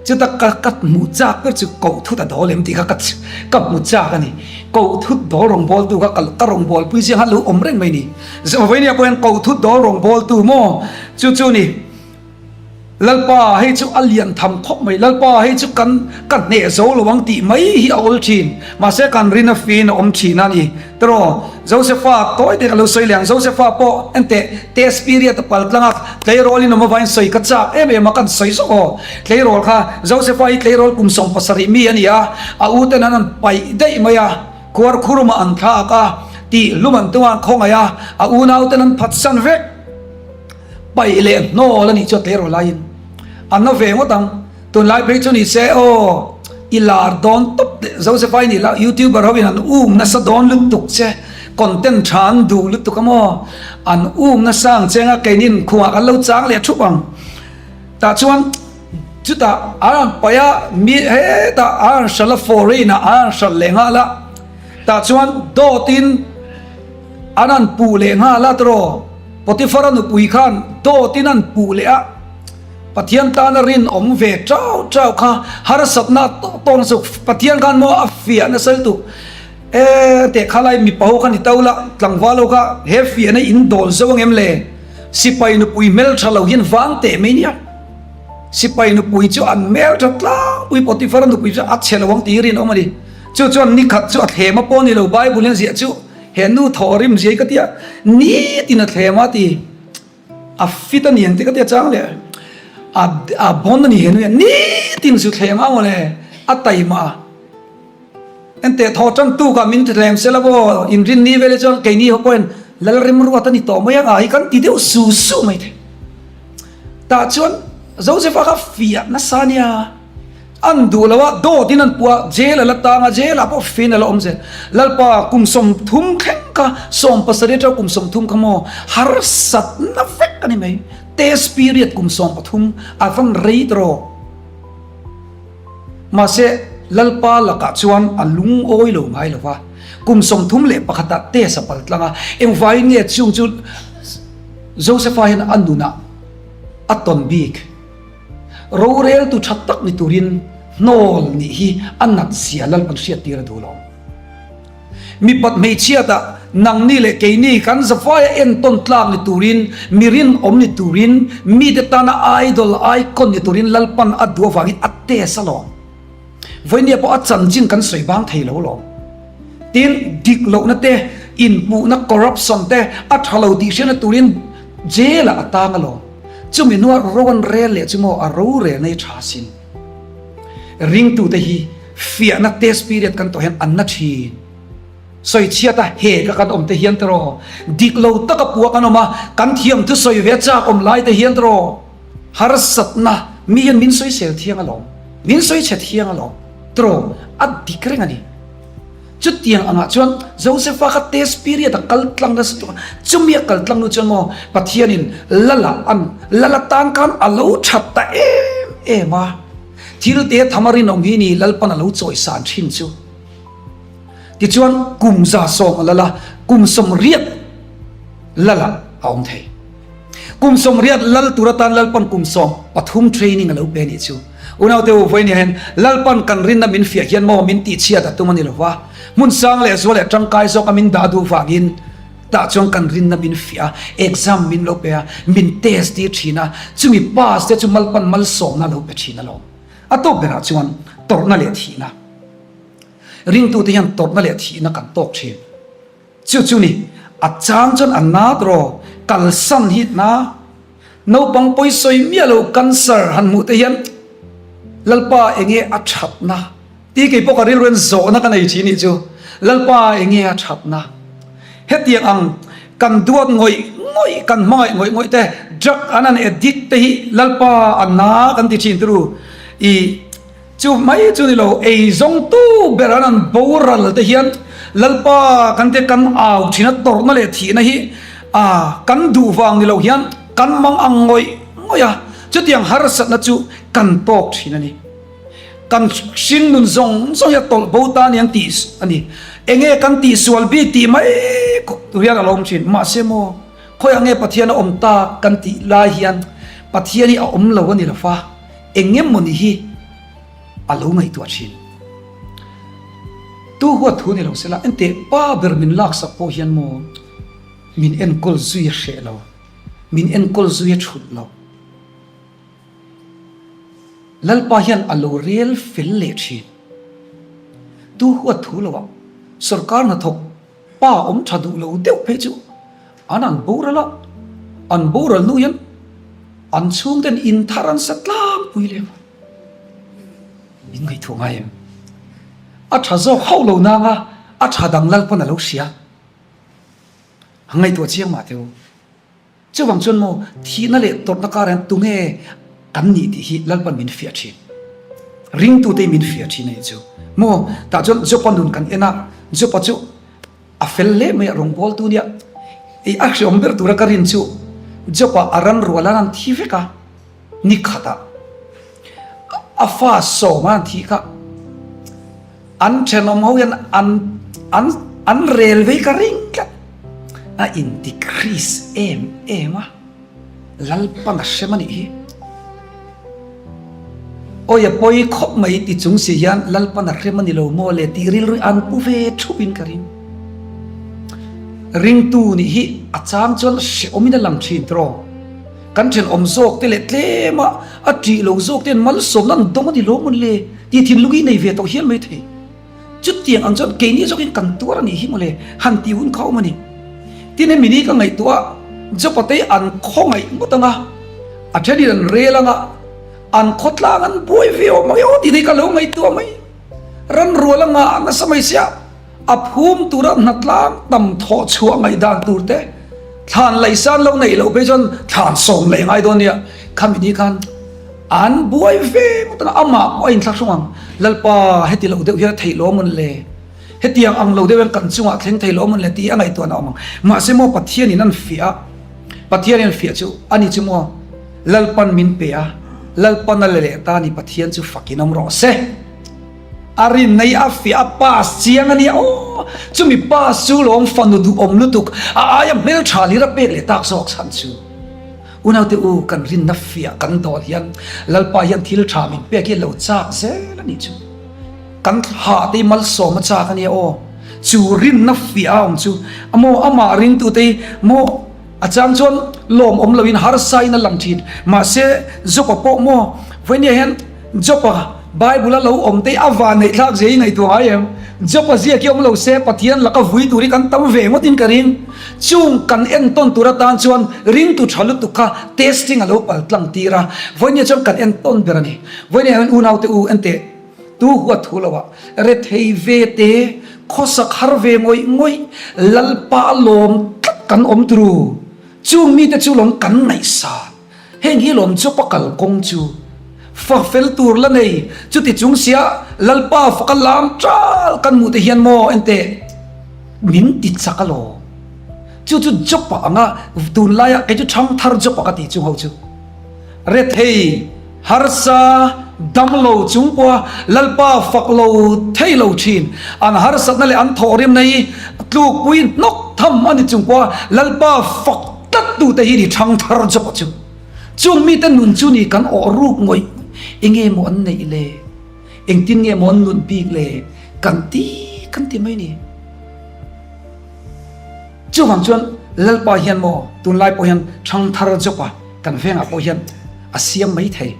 S1: chuta ka ka hmuh chak ber chu koh thut a dawl em tih kha ka ka hmu chak a ni. Koh thut dawl rawngbawltu kha ka ka rawngbawlpui zia khan lo awm reng mai ni. Vawinia pawh hian koh thut dawl rawngbawltu maw chu chu ni. Lalpa hei chu a lian tham khawp mai, Lalpa hei chu kan ka hneh zo lo ang tih mai hi a awl thin, mahse kan rin a fiin a awm thin a ni. Tiraw, Josepha tawi te ka lo sawi leh ang, Josepha pawh enteh test period a pal tlang a, tleirawl in awm avain sawi ka chak em em a, kan sawi zawk aw. Tleirawl kha, Josepha hi tleirawl kum 17 mi a ni a, a u ten an an paih daih mai a, khuar khurumah an thlak a, tih hlum an tum a, an khawngaih a, a unau ten an phatsan vek. Paih leh hnawl a nih chu a tleirawl laiin a na ve ngawt ang. Tunlai phei chu ni se aw i lar dawn tawp leh Joseph i nih lah youtuber ho in an um nasa dawn lutuk che content tha an duh lutuk a maw an um nasa ang cheng a keinin khungah kan lo chang leh thup ang. Tah chuan chutah an rawn paih a mi hetah an rawn hralh a foreign ah an rawn hralh leh nghal a tah chuan dawt in an rawn puh leh nghal a tiraw. Potifara nupui khan dawtin an puh leh a, Pathian tana rinawm ve chau chau kha harsatna tawn a suk. Pathian khan maw a fiah nasa lutuk. E teh kha lai mipa ho kha ni to la, tlangval ho kha he fiahna in dawl zo ang em le? Sipai nupui hmeltha lo hian vang teh mai nia. Sipai nupui chu an hmeltha tlangpui, Potifara nupui chu a chhe lo ang tih hi rinawm a ni. Chu chuan nikhat chu a thlema pawh ni lo, Bible hian ziah chu. He nu thaw rim zia hi ka tia nitin a thlem a ti a fit a ni ang tih ka tia chang leh a a bon a ni he nu hian nitin zu thlem a mawle a taima a enteh thaw tan tuk ah min ti thlem se la maw inrin ni vel hi chuan keini ho pawhin lal rimruat a ni tawh mai ang a hi kan ti deuh su su mai thei tah chuan Joseph-a kha fiah nasa a nia. An duh lo a, dawt in an puah a, jail a la tang a, jail ah pawh fin a la awm zel. Lalpa, kum 30 thleng kha, 17 atang kum 30 kha maw, harsatna vek a ni mai. Test period kum 13 a van rei ta rawh. Mahse, Lalpa lakah chuan a lungawi lo ngai lo va, kum 31 ah test a pal tlang a, engvaiin nge chung chu Josepha hian a nunah a tawn bik? Roreltu tha tak ni turin hnawl nih hi a nat zia Lalpan hriattir a duh lo. Mipat hmeichhiatah nangni leh keini kan zafaia entawn tlak ni turin, mi rinawm ni turin, mite tana idol, icon ni turin Lalpan a duh avangin a test alawm. Vawinia pawh a chanchin kan sawi bang thei lo lawm. Tin, dik lohna te, inhmuhna, corruption, te a tha lo tih hriatna turin jail ah a tang alawm. Chumi hnuah ro an rel leh chu maw a rorelna hi tha sin. Ringtute hi fiahna test period kan tawh hian an na thin. Sawichhiat a he ka kan awm te hian tiraw, dik lo taka pua kan awm a, kan thiam thusawi ve chak awm lai te hian tiraw, harsatna mi hian min sawisel thiang alawm, min sawichhe thiang alawm tiraw, a dik reng a ni. Chutiang angah chuan Josepha kha test period a kal tlang nasa tuk a, chumi a kal tlang nu chuan maw Pathianin Lala an Lala tan khan a lo that ta em em a, thil te tham a rinawm hi ni Lalpan a lo chawisan thin chu. Tichuan kum 110 a lal a, kum 80 lal ah a awm thei. Kum 80 lal tur atan Lalpan kum 13 training a lo pe a nih chu. Unaute u, vawiin hian Lalpan kan rinna min fiah hian maw min tihchhiat a tum a ni lo va, hmun sang leh zual leh tangkai zawka min dah duh vangin tah chuan kan rinna min fiah a, exam min lo pe a, min test tir thin a, chumi pass te chu Malpan malsawmna a lo pe thin alawm. A tawp berah chuan tawrhna leh thihna. Ringtute hian tawrhna leh thihna kan tawk thin. Chu chu ni, a chang chuan a nat raw, kalsan hi na. Naupang pawisawi miah lo cancer han hmuh te hian Lalpa enge a thatna tih kei pawh ka rilru hian zawhna ka nei thin nih chu. Lalpa enge a thatna? Hetiang ang kan duat ngawih ngawih, kan hmangaih ngawih ngawih te, drug an han addict te hi Lalpa a na kan ti thin turu. I. Chu mai chu ni lo, ei zawngtu ber an an boral te hian Lalpa kan te kan au thin a, tawrhna leh thihna hi a kan duh vang ni lo hian kan mang ang ngawih ngawih a, chutiang harsatna chu kan tawk thin a ni. Kan hring nun zawng zawng hi a tawlh bo ta aniang tih a ni. Enge kan tihsual bik tih mai tur hian a lo awm thin. Mahse maw, khawiah nge Pathian a awm tak kan tih lai hian Pathian hi a awm lo a ni lo fa. Eng emawni hi a lo ngaihtuah thin. Tu huat thu ni lo sela, enteh pa ber min laksak pawh hian maw min enkawl zui a hreh lo, min enkawl zui a thulh lo. Lalpa hian a lo rel fel leh thin. Tu huat thu lo ah sorkar hnathawk Pa awm tha duh lo deuh phei chu an an boral a, an boral hnu hian an chhungten in thar an sa tlangpui lem a, min ngaihtuah ngai em? A tha zawk hauh lo nang a, a tha dang lal pawn a lo hria. A ngaihtuah chiang mah teh u. Chuvang chuan maw thihna leh tawrhna karah hian tunge kan nih tih hi Lalpan min fiah thin. Ringtute hi min fiah thin a nih chu. Maw tah chuan Jopa nun kan en a, Jopa chu a fel hle mai a, rawngbawltu nia. Ei a hreawm ber tura ka rin chu Jopa a ran rual an an thi vek a, ni khatah a fa sawm an thih kha. An thenawm ho hian an an an rel vei ka ring tlat. A inti Chris em em a, Lalpan a hrem a nih hi. Awi a pawi khawp mai ti chung si hian Lalpan a hrem a ni lo maw le tih rilru an pu ve thup in ka ring. Ringtu nih hi a chang chuan hrehawm in a lang thin tiraw. Kan thenawm zawk te leh tlem a a tih lo zawk te hian malsawmna an dawng a ni lo maw le tih thinlung hi nei ve tawh hial mai thei. Chutiang ang chuan keini zawkin kan tuar a nih hi mawle han tih hun kha awm a ni. Tin hemi ni ka ngaihtuah a, Jopatei an khawngaih ngawt ang a, a thenin an rel ang a, an khawtlang an buai ve awm ang e aw tih te hi ka lo ngaihtuah mai. Ranrual a ngah nasa mai sia. A phum tura hnatlang tam thawh chhuah ngaihdan tur te, thlan laihsan lo neih loh phei chuan thlan sawm leh ngai dawn nia. Khami ni khan an buai ve ngawt ang a, amah pawh a inthlahrung ang. Lalpa, heti lo deuh hian a theih lo amawn le? Hetiang ang lo deuh hian kan chungah thleng thei lo amawn le tih a ngaihtuahna a awm ang. Mahse maw Pathianin an fiah a, Pathianin an fiah chu a ni chu maw Lalpan min pe a, Lalpan a la leh ta ni Pathian chu fakin awm rawh se. A rinna hi a fiah a pass chiang a nia aw! Chumi pass chu lawm fanu duhawm lutuk a aia hmeltha lir a pek leh tak zawk chhan chu. Unaute u kan rinna fiah kan dawn hian Lalpa hian thil tha min pek hi a lo chak zel a nih chu. Kan thla te hi malsawm a chak a nia aw! Chu rinna fiah a awm chu a maw amah ringtute hi maw a chang chuan lawm awm loin harsa in a lang thin. Mahse Job-a pawh maw vawinia hian Job-a Bible a lo awm te hi a van neih thlak zia hi ngaihtuah ngai em? Job-a ziak hi awm lo se Pathian laka vui tur hi kan tam ve ngawtin ka ring. Chung kan entawn tur atan chuan ringtu tha lutuk kha testing a lo pal tlang tir a, vawinia chuan kan entawn ber a ni. Vawinia hian unaute u enteh tu huat thu lo ah rethei ve te khawsak har ve ngawih ngawih Lalpa lawm tlat kan awm turu. Chung mite chu lawm kan ngaihsan. Heng hi lawm chu pa kal kawng chu fa fel tur la nei chuti chung sia Lalpa faka lam tal kan hmuh te hian maw enteh min ti chak alawm. Chu chu job ah anga tunlaia kei chu thangthar job ah ka ti chung ho chu rethei harsa damlo chung pawha Lalpa fak lo thei lo thin an harsatna leh an thawhrimna hi tlukpui hnawk tham a ni chung pawha Lalpa fak Tlat tute hi ni thangthar chawp chu chung mite nun chu ni kan awh ruk ngawih enge maw an neih le engtin nge maw an nun bik le kan ti kan ti mai ni. Chuvang chuan Lalpa hian maw tunlai pawh hian thangthar chawp a kan vengah pawh hian a siam mai thei.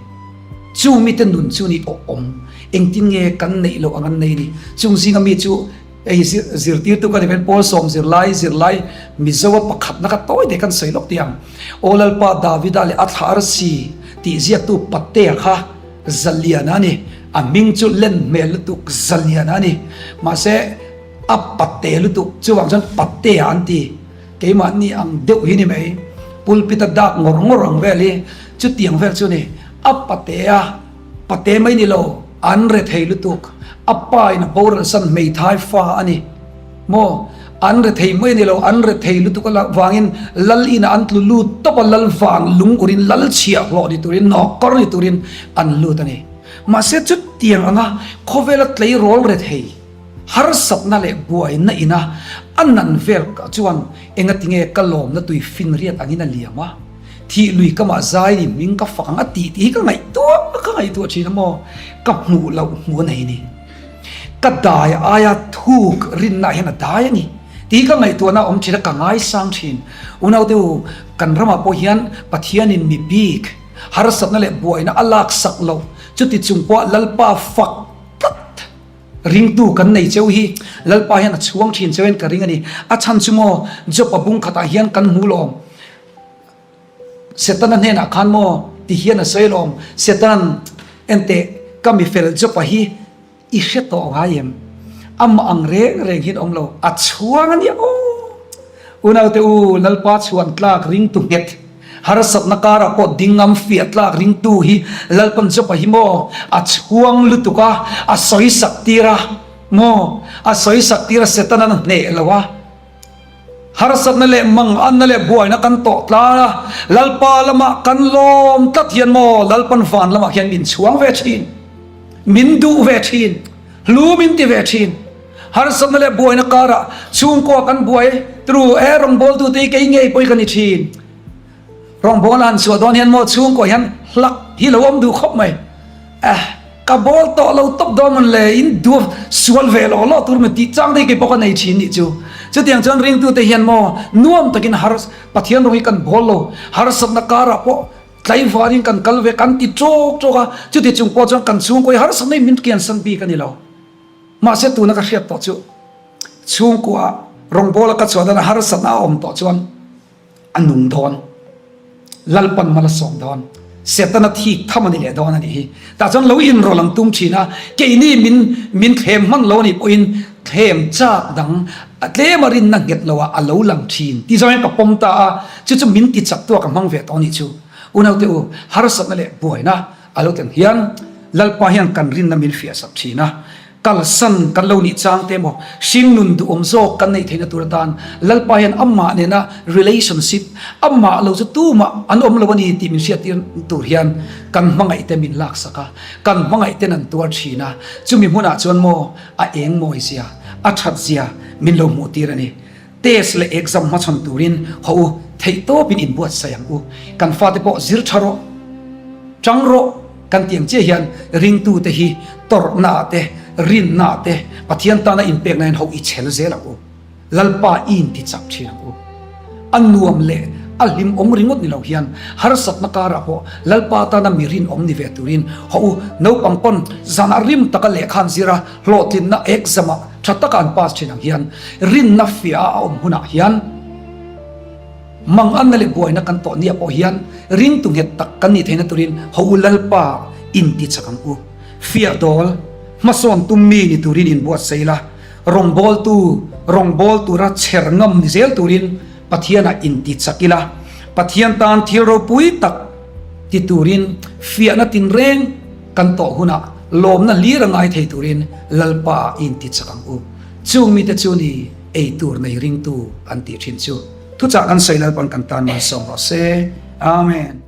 S1: Chung mite nun chu ni awh awm engtin nge kan neih loh ang an nei ni. Chung zinga mi chu Hei zirtirtu ka ni ven Paul sawm zirlai zirlai Mizo a pakhatna kha tawi te kan sawi lawk tih ang. Aw Lalpa Davida leh a thla arsi tih ziaktu Patea kha Zaliana a ni. A hming chu len hmel lutuk Zaliana a ni. Mahse a Pate lutuk chuvang chuan Patea an ti. Keimahni ang deuh hi ni mai. Pulpit a dak ngawr ngawr ang vel hi chutiang vel chu a ni. A Patea. Pate mai ni lo, an rethei lutuk. A pa in a boral san hmeithai fa a ni maw? An rethei mai ni lo, an rethei lutuk a vangin lal inah an tlu lut tawp a, lal vang lung urin lal chhiah hlawh ni turin, nawkawr ni turin an lut a ni. Mahse chutiang anga khawvela tleirawl rethei, harsatna leh buaina ina a nan vel chuan engatinge ka lawmna tui finriat angin a liam a? Thih lui ka mah zai ni hming ka fak ang a tih tih hi ka ngaihtuah ka ngaihtuah thin a maw? Ka hmuh loh hmuh a nei ni. Ka dai aia thuk rinna hian a dai a ni tih hi ka ngaihtuahna a awm thin a, ka ngaisang thin. Unaute u, kan ramah pawh hian Pathianin mi bik harsatna leh buaina a laksak loh chuti chung pawha Lalpa fak tlat Ringtu kan nei cheu hi Lalpa hian a chhuang thin cheu in ka ring a ni. A chhan chu maw Job-a bung khatah hian kan hmu lawm. Setana hnenah khan maw ti hian a sawi lawm. Setan, enteh ka mi fel Job-a hi i hre tawh ngai em? Amah ang reng reng hian awm lo, a chhuang a nia aw. Unaute u, Lalpa chhuan tlak ringtu nghet, harsatna karah pawh ding ngam fiah tlak ringtu hi Lalpan Job-a hi maw a chhuang lutuk a, a sawi sak tir a maw, a sawi sak tir a Setana'n a hneh lo a. Harsatna leh manganna leh buaina kan tawh tlar a, Lalpa lamah kan lawm tlat hian maw Lalpan van lamah khian min chhuang ve thin, min duh ve thin, hlu min ti ve thin. Harsatna leh buaina karah chhungkua kan buai tru e rawngbawltute hi kei ngei pawh hi ka ni thin. Rawngbawla han chhuah dawn hian maw chhungkua hian hlak hi lo awm duh khawp mai. Eh ka bawl tawh lo tawp dawn mawn le in duh sual ve lawh lawh tur maw tih chang te hi kei pawh ka nei thin nih chu. Chutiang chuan ringtute hian maw nuam takin har Pathian rawng hi kan bawl lo harsatna karah pawh tlaivarin kan kal ve kan ti tawk tawk a chuti chung pawh chuan kan chhungkua hi harsatna hi min kiansan bik a ni lo. Mahse tuna ka hriat tawh chu chhungkua rawngbawla ka chhuah dana harsatna a awm tawh chuan a nung dawn. Lalpan mal a sawm dawn. Setana thik tham a ni leh dawn a nih hi. Tah chuan lo inrawlh an tum thin a, keini min min thlem hman lo a nih pawhin thlem chak dang a tlem a rinna nghet lo ah a lo lang thin tih zawng hian ka pawm ta a, chu chu min ti chak tu ah ka hmang ve tawh a nih chu. Unaute u, harsatna leh buaina A lo tlen hian Lalpa hian kan rinna min fiah sak thin a, kalsan kan lo nih chang te emaw, hringnun duhawm zawk kan neih theihna tur atan Lalpa hian amah nena relationship, amah lo chu tumah an awm lo a ni tih min hriattir tur hian kan hmangaihte min laksak a, kan hmangaihten an tuar thin a, chumi hmunah chuan maw a eng mawi zia, a that zia min lo hmuhtir a ni. Test leh exam hmachhawn turin haw u, theihtawpin inbuatsaih ang u. Kan fate pawh zir tha rawh, tang rawh kan ti ang chiah hian ringtute hi tawrhnaah te, rinnaah te, Pathian tana inpekna hian ho i chhel zel ang u. Lalpa i inti chak thin ang u. A nuam leh a hlimawm ringawt ni lo hian harsatna karah pawh Lalpa tana mi rinawm ni ve turin haw u. Naupang pawn zanah rim taka lehkha an zir a, hlawhtlinna exam-ah tha taka an pass thin ang hian rinna fiah a awm hunah hian manganna leh buaina kan tawh nia pawh hian ringtu nghet tak kan nih theihna turin haw u Lalpa inti chak ang u. Fiah dawl, hmasawn tum mi ni turin inbuatsaih la. Rawngbawltu, rawngbâwl tura chher ngam ni zel turin Pathianah inti chak ila, Pathian tan thil ropui tak ti turin fiahna tinreng kan tawh hunah lawmna hlir a ngai thei turin Lalpa inti chak ang u. Chung mite chu ni ei tur nei ringtu an tih thin chu. Thuchah kan sawi Lalpan kan tan malsawm rawh se. Amen.